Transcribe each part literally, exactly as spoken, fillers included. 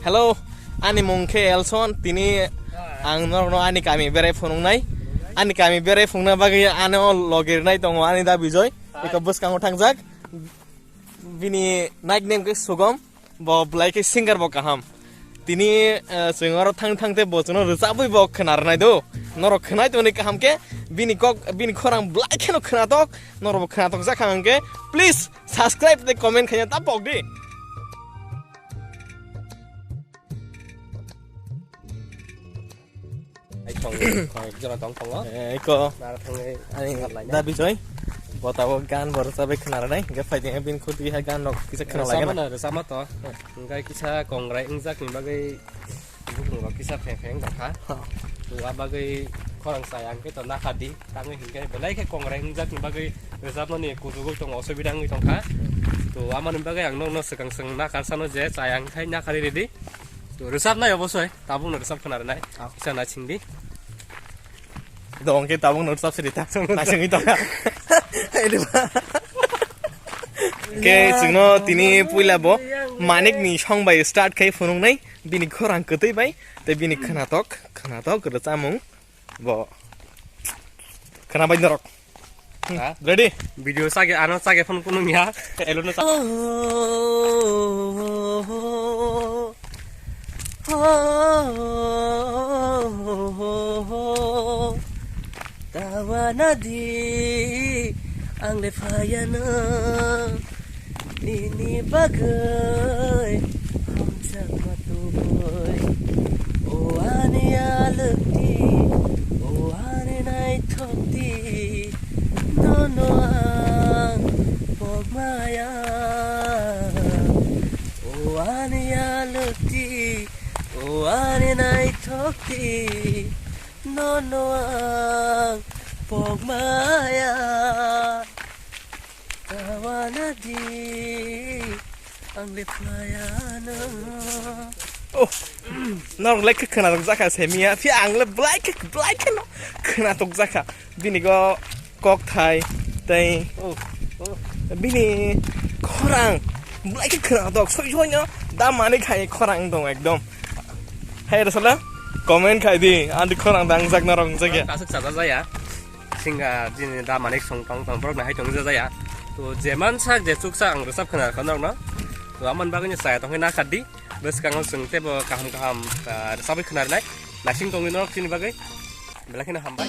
Hello, ani mung khe Elson. Tini ang norokno ani kami berai phunuknai. Ani kami berai phunukna bagwi ano logi rwnai tongo ani da Bijoy. Eko bwskango thangjak. Bini nickname khe Sugom. Bo belai khe singer bo kaham. Tini, eh, chwng oro thang thang tei bo chwngno rwchabwi bo khna rwnai do. Norok khwnai tongni kaham khe bini kok, bini khorang belai kheno khnatok. Norok bo khnatok jak kha hwnkhe please subscribe tei comment khaina ta pok di. Ai thong, thong jora tong thongo. Eh, iko. Nara thangwi ani ngar laina. Da Bijoy. Bo tabuk gan bo rwchabwi khna rwnai. Hwnkhe phaidi bini khudi hai gan rok kisa khna lai gana. Rwchapmano, rwchapma to. Hwnkhe kisa kongrai wngjakni bagwi bukung rok kisa pheng pheng wngkha. Ha. To a bagwi khorang chaya hwnkhe to nakha di. Tangwi hwnkhe belai khe kongrai wngjakni bagwi rwchapmani kuchugwi tongo, osubida wngwi tongkha. To amoni bagwi ang nokno swkang swkang nakar sano je chaya hwnkhe nakharwi ridi. To rwchapnai obosoi, tabukno rwchap khna rwnai. Ah. Kisa naising di. Dong khe tabukno rwchap siri ta. Naisingwi tong. Khe chwngno tini puila bo Manik ni song bai start khai phunuknai, bini khorang kwtwi bai tei bini khnatok, khnatok rwchapmung. Bo. Khna bai norok. Hmm, ha? Ready? Video sage, ano sage phone kunu miya. Elo no sa- Tawana di ang le phayano. Nini bagwi hamjakma tubui. O ani alwkti, o ani naithokti, nono ang pokmaya. O ani alwkti, o ani naithokti, nono ang pokmaya. Tawana di ang le phayano. Oh, norok lai khe khwnatok jakha semiya, phi ang le belai khe, belai khe no khwnatok jakha. Bini go kokthai tei, oh, oh, bini khorang belai khe khwnatok, soi soi no da Manik hai khorang dong ekdom. Hai rwsala comment khai di, ani khorang dangjak norok wngjakya. Kasuk chajak jaya. Singa jini da Manik song tong tong borok nahai tong jaya. To je mansak je chuksa ang rwchap khna kha norokno. To amon bagwi ni chaya tongwi nakha di. Bwskango chwng tebo kaham kaham, ah, rwchabwi khna rwnai. Naising tongwi norok chini bagwi. Belai kheno hambai.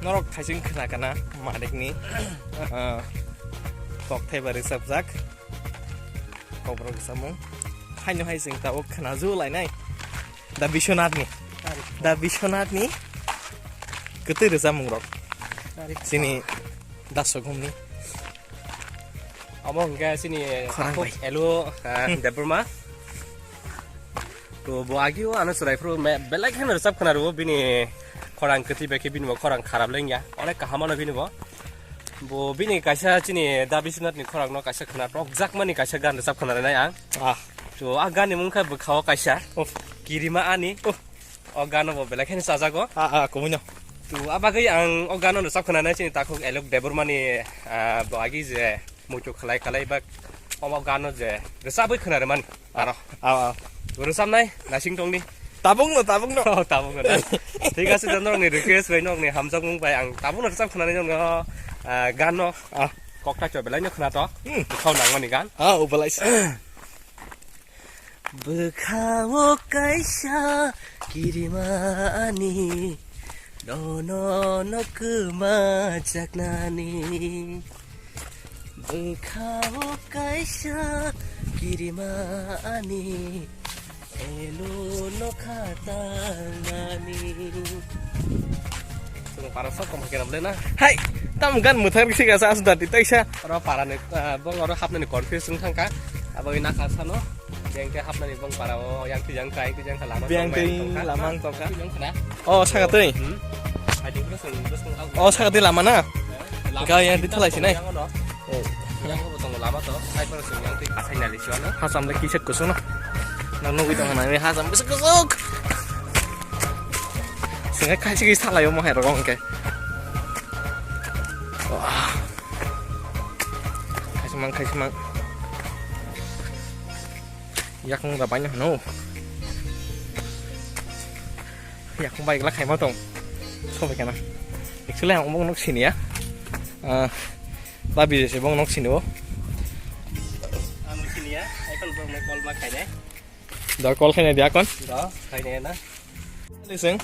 Norok thaising khna kana Manikni, ah, kokthai bai rwchapjak. Kokborok rwchapmung. Haino hai chwng tabuk khna ju lainai. Da Biswanathni. Da Biswanathni kwtwi rwchapmung rok. Chini da Sugomni. Omo hwnkhe chini khorang takhuk bai. Elo, ah, hmm. Debbarma. To bo agio ano chwrai phuru me-, belai kheno rwchap khna rwo bini khorang kwtwi bai khe bini bo khorang kharap le wngya. Onek kaham ano bini bo. Bo bini kaisa chini Da Biswanathni khorangno kaisa khna rwjakmani kaisa gan rwchap khna rwnai ang. Ah. To a ganni mung khe bwkhao kaisa. Oh. Kirima ani. Oh. O gano bo belai kheno chajago. Ah, ah, kumuino. To a bagwi ang o gano rwchap khna nai chini takhuk Elok Debbarmani, ah, bo agi je muitu khlai khlai ba omo gano je rwchabwi khna rwmani. Aro. Aw, aw. Rwchapnai, naising tongni. Tabukno, tabukno. Oh, tabukno da. Thik ase, da norokni request bai, norokni hamjakmung bai ang tabukno rwchap khwnani norokno, ah, ganno. Ah. Kokthai choi belai no khwnatok. Hmm. Bwkhao nangmani gan. Ah, o belai se. Bwkhao kaisa kirima ani. Nono no kwma jaknani bwkhao kaisa kirima ani elu no khatangnani. Chwng para sok kom hakhe rable na. Hai, tam gan muthar kisi gasa asu dati taisa. Oro para ni, ah, bong oro hapnani confuse wng thangkha. Abo ina kha sano. Biyang tei hapnani bong para o, yang twi yang kai, twi yang kha lama Biyang tong bai twi tongkha. Lama tongkha. Yang twi yang kha na. Oh, saka twi. Hmm. Hai, ding bwswng, bwswng au. Oh, saka twi lama na? Eh, lama. Ga yang twi thalai sinai. Yang ono. Oh. Yang ono tong lama to. Hai, bwswng yang twi kasai nali suano. Hasam le kisa kusung no. Nang nugui tong nai hasam kisa kusuk. Singa kaisa kisa thalai omo hai rok hwnkhe. Wah. Kaisa mang, kaisa mang. Yakung da baino hano. Yakung bai gla khaima tong. Sobai kana. Actually ang bong nok sini ya. Ah, babi se bong nok sini o. Ang sini ya. Ai kal bong nok kol ma khaine. Da kol khaine dia kon. Da khaine na. Listen.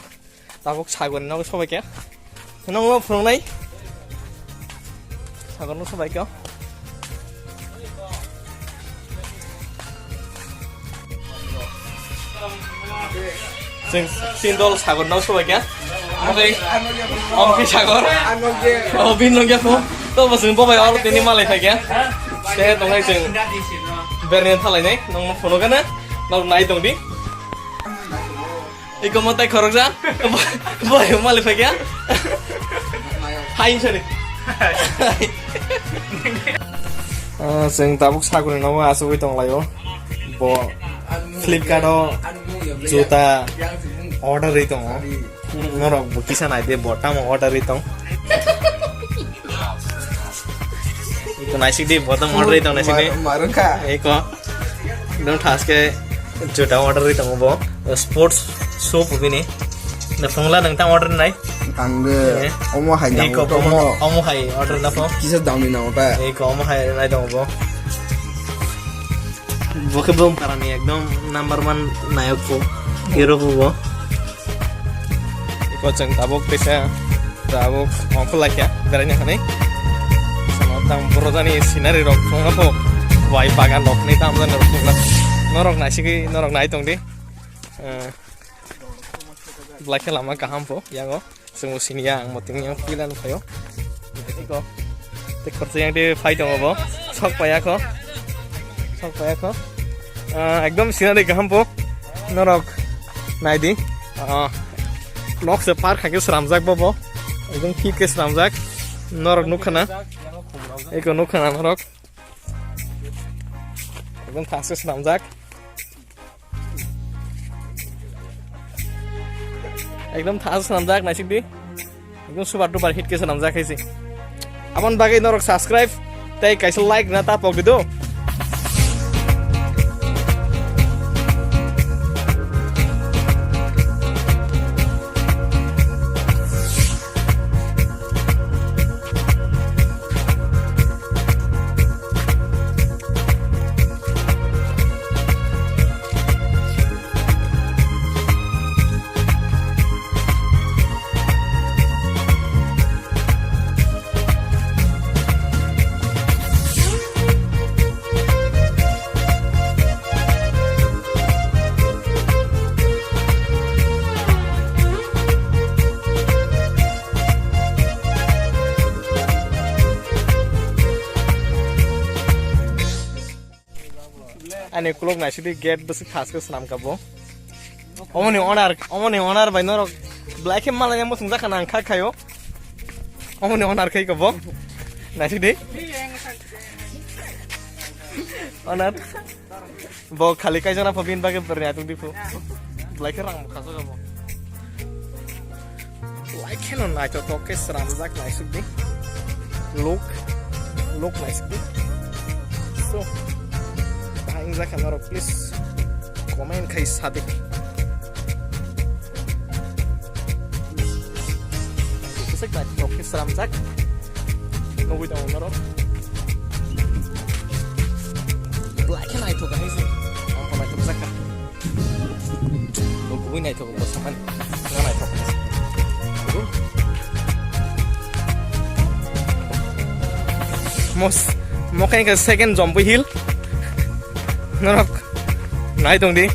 Tabuk sagor no sobai khe. Nongno phunuknai. Sagor no sobai khe. Sing, sing dol sagor no sobai khe. Oke. Oke sagor. Obin nongya phun. To bosong bobai or tini malai phai khe. Te tongai sing. Berni thalai nai. Nongno phunukna. Nok nai tong di. Iko mo tai khoroksa. Boy, mali phai kya? Hai, sorry. Ah, chwng tabuk sakuni nogo asugwi tonglaio. Bo Flipkart o juta order ri tongo. Norok bo kisa nai de, bo tamo order ri tong. Iko naisik di, bo tamo order ri tong naisik di. Mar-, marwngkha. Iko. Ekdom thaske juta order ri tongo bo. Sports shoe bo bini. Na phungla nang tamo order nai? Ang de Eh. omo hai Iko nang omo, omo hai order na phung. Kisa dam ni nang ota. Iko omo hai nai tongo bo. Bo khe bo parani ekdom number one nayok bo. Hero bo bo. Iko chwng tabuk kaisa tabuk ongkho laikha beraina hinwi. Samo tang borojani scenery rok phunukna pho. Wai bagan rok ni tamo jani rok phunukna. Norok naisigwi norok nai tongdi. Eh, belai khe lama kaham pho yango. Chwng bo sini ya, ang bo tini yang puila nukhaio. Iko. Te khorsa yang de phai tongo bo. Sok paya kho. Sok paya kho. Ah, ekdom scenery kaham bo. Norok nai di. Ah, nok se park hai khe swnamjak bo bo. Ekdom fit khe swnamjak. Norok nukha na. Iko nukha na norok. Ekdom thas khe swnamjak. Ekdom thas swnamjak naisik di. Ekdom super duper hit khe swnamjak hai se. Aboni bagwi norok subscribe tei kaisa like na ta pok di do. Ani ukulok naisidi gate bwswk thaske swnamkha bo. Omoni owner, omoni owner bai norok belai khe malai muchung jakha nang kha khaio. Omoni owner khai kha bo. Naisidi. Owner. Bo khali kaijana pho bini bagwi berni atung di pho. Belai khe rang bo khasok abo. Belai kheno naithothok khe swnamjak naisuk di. Look, look naisuk di. So, bahai wngjakha norok please comment khai sadi. Bwswk naithothok khe swnamjak. Nugui tongo norok. Belai khe naithok hai se. Ang bo naithok jakha. Bo kubui naithok bo samani. Nga naithok. Kubui Mos-, mokhe khe second Jampui Hill. Norok nai tong di.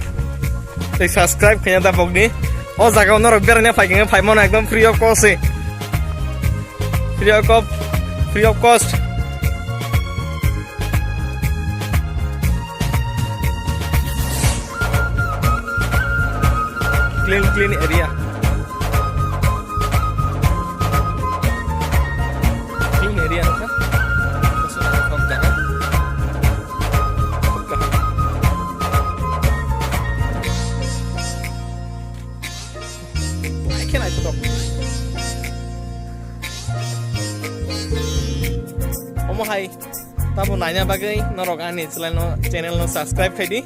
Tei subscribe khaina da bokni. O jaga o norok beraina phai khe phai mano ekdom free of cost se. Free of cost, free of cost. Clean, clean area. Clean area, no? Gusu na kok jaga. Kok kaham. Wah, khe naithotok. Omo hai, tabo naina bagwi norok ani channel no, channel no subscribe khai di.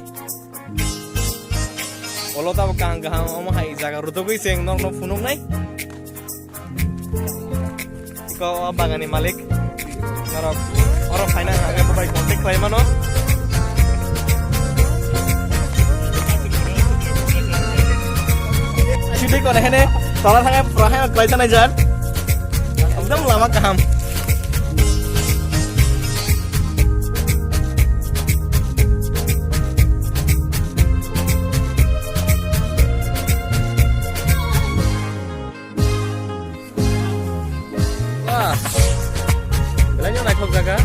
Olo tabo kaham kaham omo hai jaga rwtugwi chwng norokno phunuknai. Iko o bagani malik. Norok oro phaina hwnba khe bo bai contact khlai mano. Chili kore hene tola thangwi pura hai khlai sanai jar. Ekdom lama kaham. Wah. Belai no naithok jaga.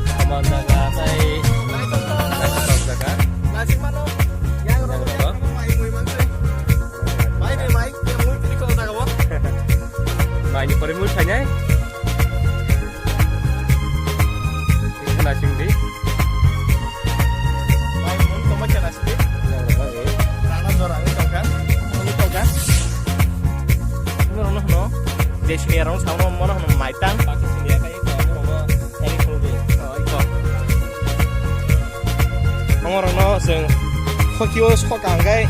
Saman jaga tai naithok jaga. Yang rogo. Mai ni mai, yang mui tini kau tak apa? Mai ni pori mui khainai. Nasing di. Bai, mun tongma khe nasing di. Yang lebar, eh. Rana jora, ini tongka. Ini tongka. Ini rono hono. Desi ni rong sama rono hono maitang. Pakistan ya, kayak itu, rono, ini full day. Oh, iko. Omo rono, seng. Kokio, sok angkai.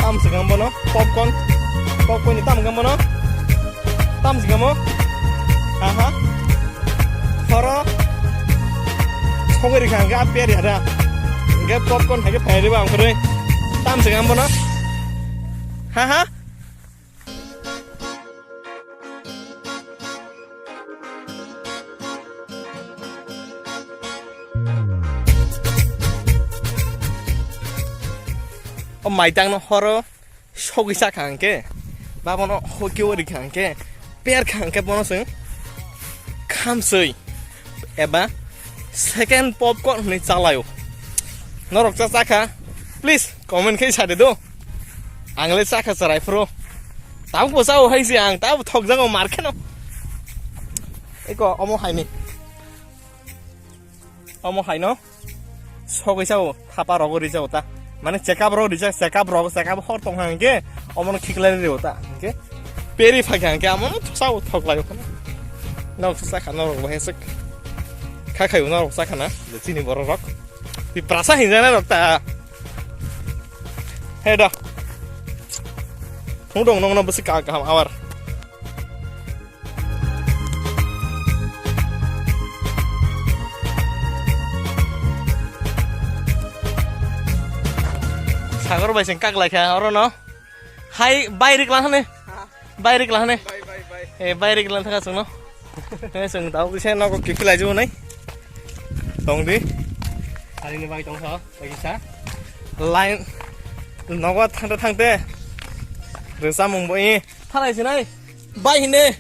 Tam segang bono. Popcorn. Popcorn ni tam segang bono. Tam segang mo. Aha. Horo. Sogwi rikha hwnkhe a per ya da. Hwnkhe popcorn hai khe phai riba ang khorwi. Tam se ang bono. Ha ha. O maitang no horo. Sogwi sakha hwnkhe, ba bono hoki o rikha hwnkhe, per kha hwnkhe bono chwng khamswi eba second popcorn hwnwi chalaio. Norok cha chakha, please comment khe sa de do. Ang le chakha chwrai phuru. Tabuk bo chao hai se ang, tabuk thok jago mar kheno. Eko omo haini. Omo haino sogwi sao, thapa rogo rijao ta. Mane check up rogo rijak, check up rogo, check up hor tong hang ke, omono khiklai rio ta. Hingke peri phai hang ke, omono sao thoklai khana. Nok sa khana rok bahai sek. Kha khai uno rok sa khana, chini borok rok. Ti prasa hinjana rok ta. He da. Hung dong nong no besi ka kaham awar. Sagor bai seng kak lai kha oro no. Hai bai rik lang hane. Bai rik lang hane. Bai, bai, bai. Eh, bai rik lang thaka sung no. Eh, sung tau kisa no ko kipi lai ju nai. Tong di. Hari ni bai tong sa, bai kisa. Line. Nogo thangte thangte. Resa mung bo i. Thalai sinai. Bai hine.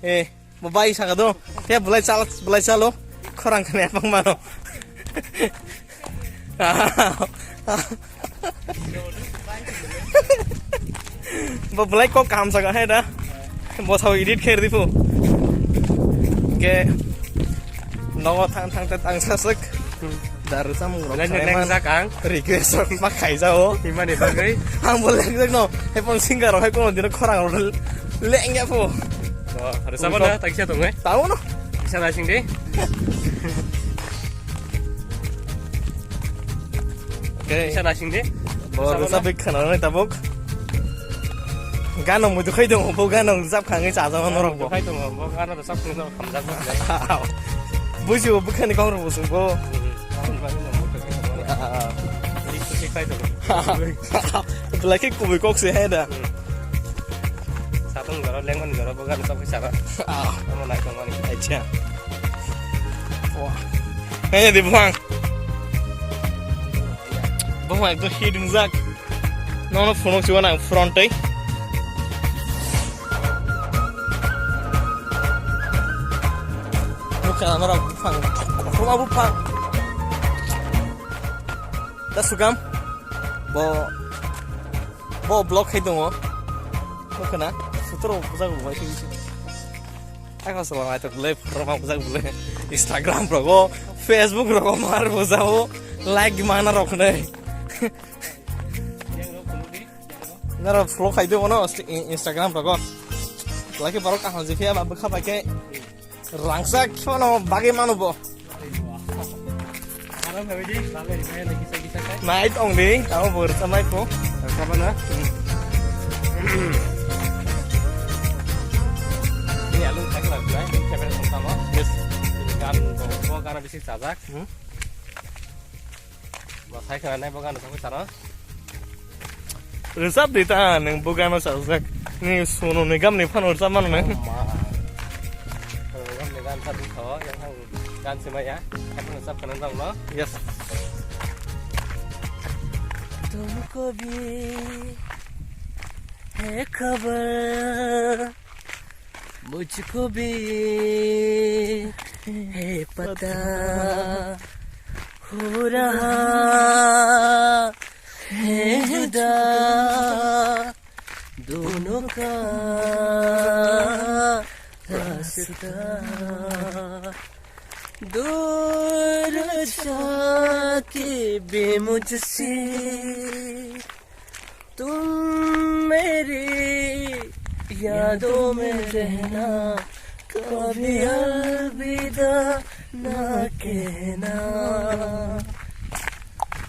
Eh, bo bai saka do. Te bulai chal, bulai chalo. Khorang khane apang mano. Bo bulai kok kaham saka hai da. Bo sao edit kher dipu. Ke nogo thang thang te tang sasek. Daru samung rok Belai khaiman. Lengjak ang. Request rok ma khaijao. Imani bagwi. Ang bo lengjak no. Hai pon singer rok hai kono dino khorang rok lengya po. Oh, resap na, takisa tong eh. Tao no. Takisa nasing de. Okay. Takisa nasing de. Bo resap na. Resap bik khana nai tabuk. Gano mudu khai dong, bo gano resap khangai chajama norok bo. Khai dong, bo gano resap khana khamjak. Buju bukhani kong rok busung bo. Belai khe kubui kok se hai da. Satung jora, lengmani jora, bo gana sabai sara. Ah. Amo nai tongmani. Acha. Hey, di buphang. Buphang ekdom hit wngjak. Nono phunuk siwan ang front tei. Nukha norok buphang. Kothoma buphang. Da sugam. Bo, bo block khai tongo. Nukha na. Sutro bujak bo bai. Ako solo nai to bole, photograph bujak bole. Instagram rogo, Facebook rogo mar bujao, like mana rok nei. Naro follow khai do no Instagram rogo. Like borok kaham je phiya ba bwkha bai khe rangsa khono bagwi manu bo. Nai tong di, tamo bo rwchapnai po. Rwchapna? Ini alung thak na, ini camera song tamo. Yes. Ini gan bo, bo gan bisi chajak. Hmm? Bo sai khana nai bo gan song taro. Rwchap di ta, nwng bo gano sajak. Ni Sonu Nigam ni phano rwchap mano nwng. Oh, ma. Sonu Nigam ni gan sa di tho, yang thang gan se maya. Kan rwchap khana dong no. Yes. तुमको भी है खबर, मुझको भी है पता, हो रहा है जुदा दोनों का रास्ता। दूर जाके भी मुझसे तुम मेरी यादों में रहना, कभी अलविदा ना कहना,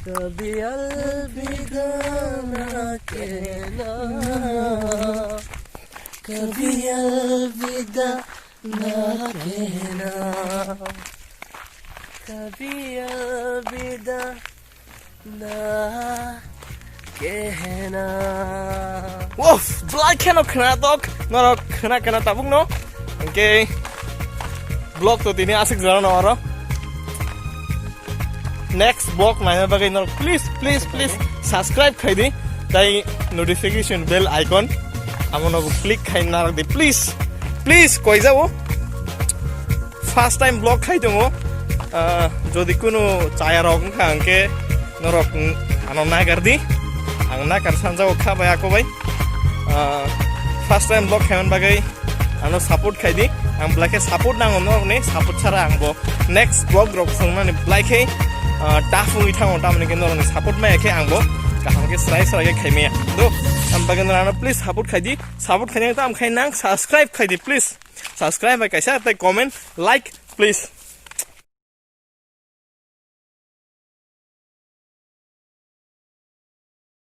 कभी अलविदा ना कहना, कभी अलविदा ना कहना, कभी अलविदा ना कहना। Uff, belai kheno khwnatok, norok khwna khwna tabukno. Hwnkhe vlog to tini aswk jorano oro. Next vlog naina bagwi norok please, please, please subscribe khai di. Tai notification bell icon amono click khai narok di, please, please, koi jabo. First time vlog khai tongo. Ah, jodi kunu chaya rok wngkha hwnkhe norok ano nagar di. Ang nagar sanjago kha bai ako bai. Ah, first time vlog khaiman bagwi ano support khai di. Ang belai khe support nango norokni, support chara ang bo next vlog rok swngnani belai khe, ah, tough wngwi thango, tamoni khe norokni support maya khe ang bo kaham khe srai srai khe khai maya. Do, ang bagwi norok ano please support khai di. Support khainai tam khai nang subscribe khai di please. Subscribe bai kaisa tei comment, like, please.